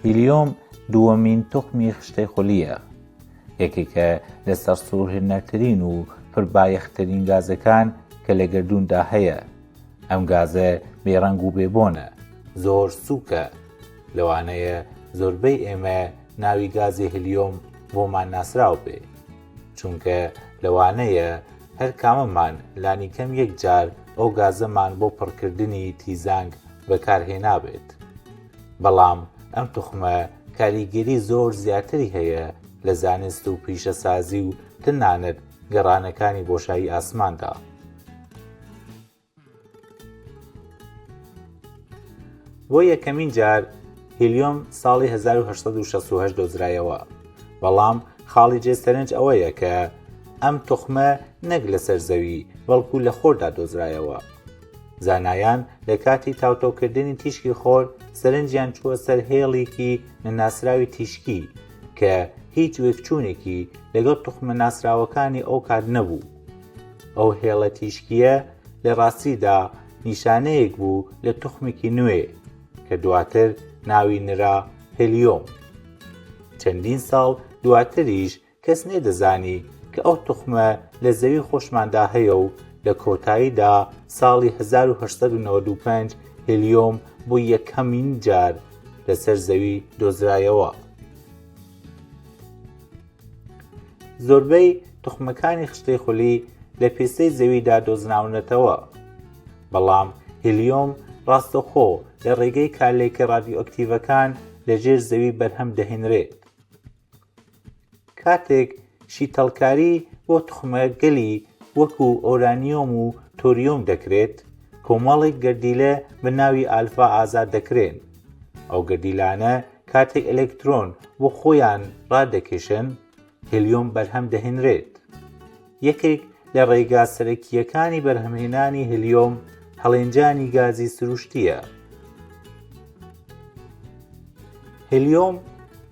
هیلیۆم دووەمین توخمی خشتەی خولییە، یەکێکە لە سەرسوڕهێنەرترین و پڕبایەخترین گازەکان کە لە گەردووندا هەیە. ئەم گازە بێ ڕەنگ و بێ بۆنە، زۆر سووکە. لەوانەیە زۆربەی ئێمە ناوی گازی هیلیۆم بۆمان ناسراو بێ، چونکە لەوانەیە هەر کامەمان لانیکەم یەک جار ئەو گازەمان بۆ پڕکردنی تیزانگ بەکارهێنابێت. بەڵام ئەم توخمە کاریگەری زۆر زیاتری هەیە لە زانست و پیشەسازی و تەنانەت گەڕانەکانی بۆشایی ئاسماندا. بۆ یەکەمین جار هیلیۆم ساڵی 1868 دۆزرایەوە، بەڵام خاڵی جێ سەرنج ئەوەیە کە ئەم توخمە نەک لەسەر زەوی بەڵکو لە خۆردا دۆزرایەوە. زانایان لە کاتی تاوتۆکردنی تیشکی خۆر سەرنجیان چووە سەر هێڵێکی نەناسراوی تیشکی کە هیچ وێکچوونێکی لەگەڵ توخمە ناسراوەکانی ئەو کات نەبوو. ئەو هێڵە تیشکییە لە ڕاستیدا نیشانەیەک بوو لە توخمێکی نوێ کە دواتر ناوی نرا هێلیۆم. چەندین ساڵ دواتریش کەس نەیدەزانی کە ئەو توخمە لە زەوی خۆشماندا هەیە و لە کۆتاییدا ساڵی 1895 هێلیۆم بۆ یەکەمین جار لەسەر زەوی دۆزرایەوە. زۆربەی توخمەکانی خشتەی خولی لە پێستەی زەویدا دۆزراونەتەوە، بەڵام هیلیۆم ڕاستەوخۆ لە ڕێگەی کارلێکە ڕادیۆئەکتیڤەکان لە ژێر زەوی بەرهەم دەهێنرێت. کاتێک شیتەڵکاری بۆ توخمەگەلی وەکو ئۆرانیۆم و تۆریۆم دەکرێت، کۆمەڵێک گەردیلە بە ناوی ئالفا ئازاد دەکرێن. ئەو گەردیلانە کاتێک ئەلکترۆن بۆ خۆیان ڕادەکێشن، هێلیۆم بەرهەم دەهێنرێت. یەکێک لە ڕێگا سەرەکییەکانی بەرهەمهێنانی هێلیۆم هەڵێنجانی گازی سروشتییە. هێلیۆم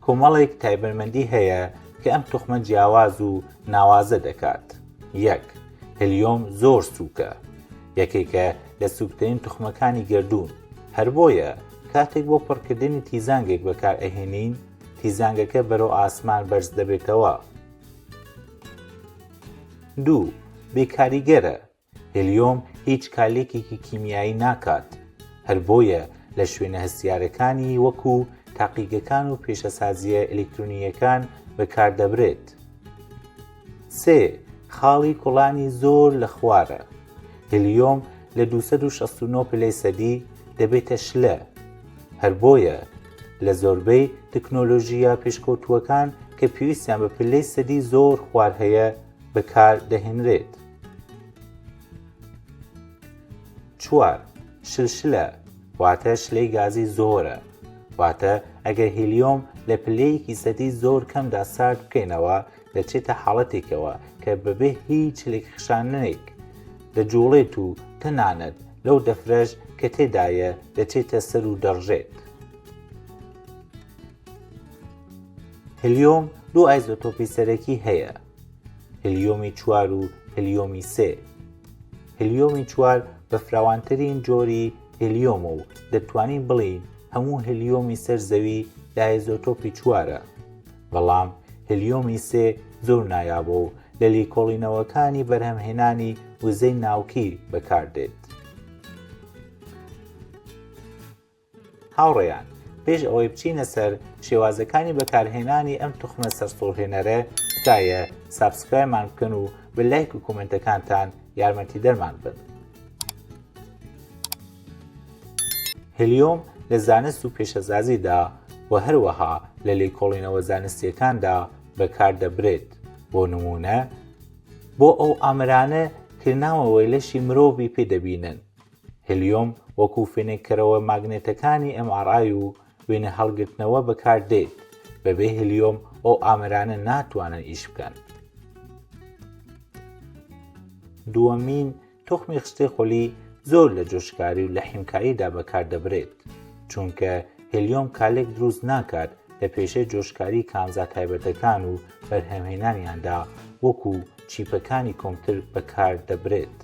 کۆمەڵێک تایبەتمەندی هەیە کە ئەم توخمە جیاواز و ناوازە دەکات. یەک، هێلیۆم زۆر سووکە. یەکێکە لە سووکترین توخمەکانی گەردوون. هەر بۆیە کاتێک بۆ پڕکردنی تیزانگێک بەکار ئەهێنین، تیزانگەکە بەرەو ئاسمان بەرز دەبێتەوە. دوو، بێکاریگەرە، هێلیۆم هیچ کارلێکێکی کیمیایی ناکات، هەر بۆیە لە شوێنە هەستیارەکانی وەکو تاقیگەکان و پیشەسازییە ئەلیکترۆنییەکان بەکاردەبرێت. سێ، خاڵی کوڵانی زۆر لە خوارە، هێلیۆم لە 269 پلەی سەدی دەبێتە شلە، هەر بۆیە لە زۆربەی تەکنۆلۆژییە پێشکەوتووەکان کە پێویستیان بە پلەی سەدی زۆر خوار هەیە بەکار دەهێنرێت. چوار، شلشلە، واتە شلەی گازی زۆرە، واتە ئەگەر هیلیۆم لە پلەیەکی سەدی زۆر کەمدا سارد بکەینەوە دەچێتە حاڵەتێکەوە کە بەبێ هیچ لێکخشانێک دەجوڵێت و تەنانەت لەو دەفرەش کە تێدایە دەچێتە سەر و دەڕژێت. هلیۆم دوو ئایزۆتۆپی سەرەکی هەیە، هلیۆمی چوار و هلیۆمی سێ. هلیۆمی چوار بە فراوانترین جۆری هلیۆمە و دەتوانین بڵێین هەموو هلیۆمی سەر زەوی لە ئایزۆتۆپی چوارە. بەڵام هلیۆمی سێ زۆر نایابە و لە لێکۆڵینەوەکانی بەرهەمهێنانی وزەی ناوکی بەکاردێت. هاوڕێیان پێش ئەوەی بچینە سەر شێوازەکانی بەکارهێنانی ئەم توخمە سەرسوڕهێنەرە تکایە subscribe مان بکەن و بە لایک و کۆمێنتەکانتان یارمەتیدەرمان بن. هێلیۆم لە زانست و پیشەسازیدا و هەروەها لە لێکۆڵینەوە زانستییەکاندا بەکاردەبرێت، بۆ نموونە بۆ ئەو ئامرانە کە ناوەوەی لەشی مرۆڤی پێ دەبینن. هێلیۆم وەکو فێنککەرەوە ماگنێتەکانی MRI و وێنە هەڵگرتنەوە بەکاردێت، بەبێ هێلیۆم ئەو ئامرانە ناتوانن ئیش بکەن. دووەمین توخمی خشتەی خولی زۆر لە جۆشکاری و لەحیمکاریدا بەکاردەبرێت، چونکە هێلیۆم کارلێک دروست ناکات لە پێشەی جۆشکاری کانزا تایبەتەکان و بەرهەمهێنانیاندا وەکو چیپەکانی کۆمپیوتەر بەکاردەبرێت.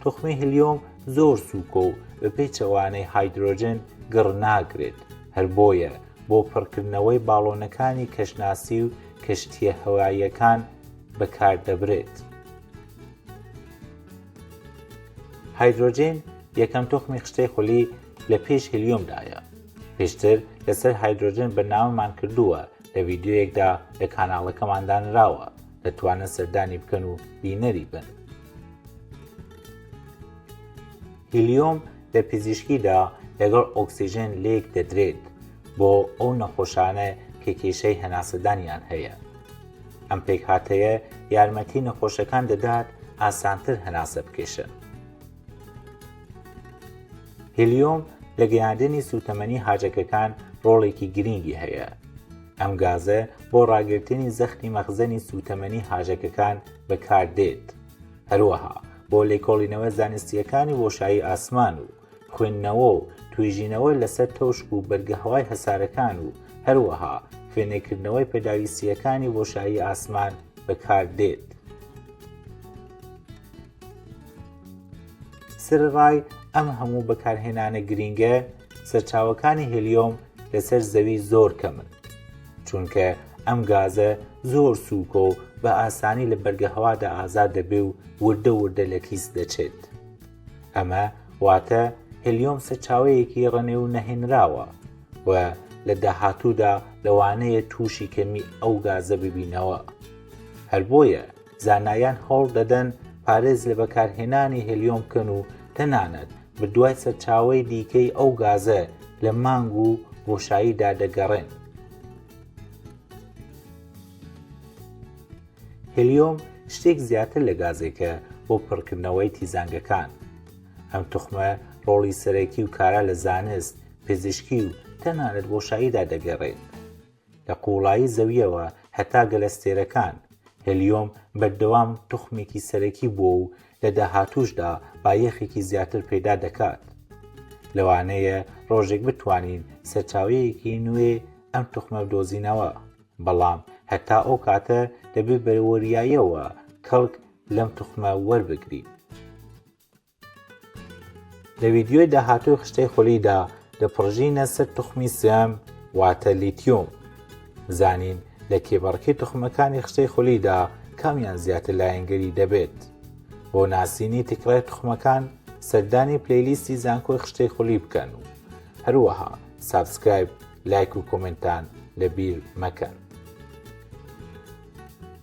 توخمی هلیۆم زۆر سووکە و بە پێچەوانەی هایدرۆجن گڕ ناگرێت، هەر بۆیە بۆ پڕکردنەوەی باڵۆنەکانی کەشناسی و کەشتییە هەواییەکان بەکاردەبرێت. هایدرۆجین یەکەم توخمی خشتەی خولی لە پێش هیلیۆمدایە. پێشتر لەسەر هایدرۆجن بەرنامەمان کردووە لە ڤیدیۆیەکدا لە کاناڵەکەمان دانراوە دەتوانن سەردانی بکەن و بینەری بن. هیلیۆم لە پزیشکیدا لەگەڵ ئۆکسیژێن لێک دەدرێت بۆ ئەو نەخۆشانە کە کێشەی هەناسەدانیان هەیە. ئەم پێکهاتەیە یارمەتی نەخۆشەکان دەدات ئاسانتر هەناسە بکێشن. هیلیۆم لە گەیاندنی سووتەمەنی هاجەکەکان ڕۆڵێکی گرینگی هەیە. ئەم گازە بۆ ڕاگرتنی زەختی مەخزەنی سووتەمەنی هاژەکەکان بەکاردێت. هەروەها بۆ لێکۆڵینەوە زانستییەکانی بۆشایی ئاسمان و خوێندنەوە و توێژینەوە لەسەر تەوشک و بەرگەهەوای هەسارەکان و هەروەها فێنککردنەوەی پێداویستییەکانی بۆشایی ئاسمان بەکاردێت. سەرەڕای ئەم هەموو بەکارهێنانە گرینگە، سەرچاوەکانی هێلیۆم لەسەر زەوی زۆر کەمن، چونکە ئەم گازە زۆر سووکە و بە ئاسانی لە بەرگەهەوادا ئازاد دەبێ و وردە وردە لە کیس دەچێت. ئەمە واتە هێلیۆم سەرچاوەیەکی ڕەنێو نەهێنراوە و لە داهاتوودا لەوانەیە تووشی کەمی ئەو گازە ببینەوە. هەر بۆیە زانایان هەوڵ دەدەن پارێز لە بەکارهێنانی هێلیۆم بکەن و تەنانەت بەدوای سەرچاوەی دیکەی ئەو گازە لە مانگ و بۆشاییدا دەگەڕێن. هێلیۆم شتێک زیاتر لە گازێکە بۆ پڕکردنەوەی تیزانگەکان. ئەم توخمە ڕۆڵی سەرەکی و کارا لە زانست، پزیشکی و تەنانەت بۆشاییدا دەگێڕێت. لە قووڵایی زەوییەوە هەتا گەلەستێرەکان، هێلیۆم بەردەوام توخمێکی سەرەکی بووە و لە داهاتووشدا بایەخێکی زیاتر پەیدا دەکات. لەوانەیە ڕۆژێک بتوانین سەرچاوەیەکی نوێ ئەم توخمە بدۆزینەوە، بەڵام هەتا ئەو کاتە دەبێت بە وریاییەوە کەڵک لەم توخمە وەربگرین. لە ڤیدیۆی داهاتووی خشتەی خولیدا دەپڕژینە سەر توخمی سێم واتە لیتیۆم. بزانین لە کێبەڕکێی توخمەکانی خشتەی خولیدا کامیان زیاتر لایەنگری دەبێت. بۆ ناسینی تیکڕای توخمەکان سەردانی playlist ی زانکۆی خشتەی خولی بکەن و هەروەها subscribe، لایک و comment تان لەبیر مەکەن.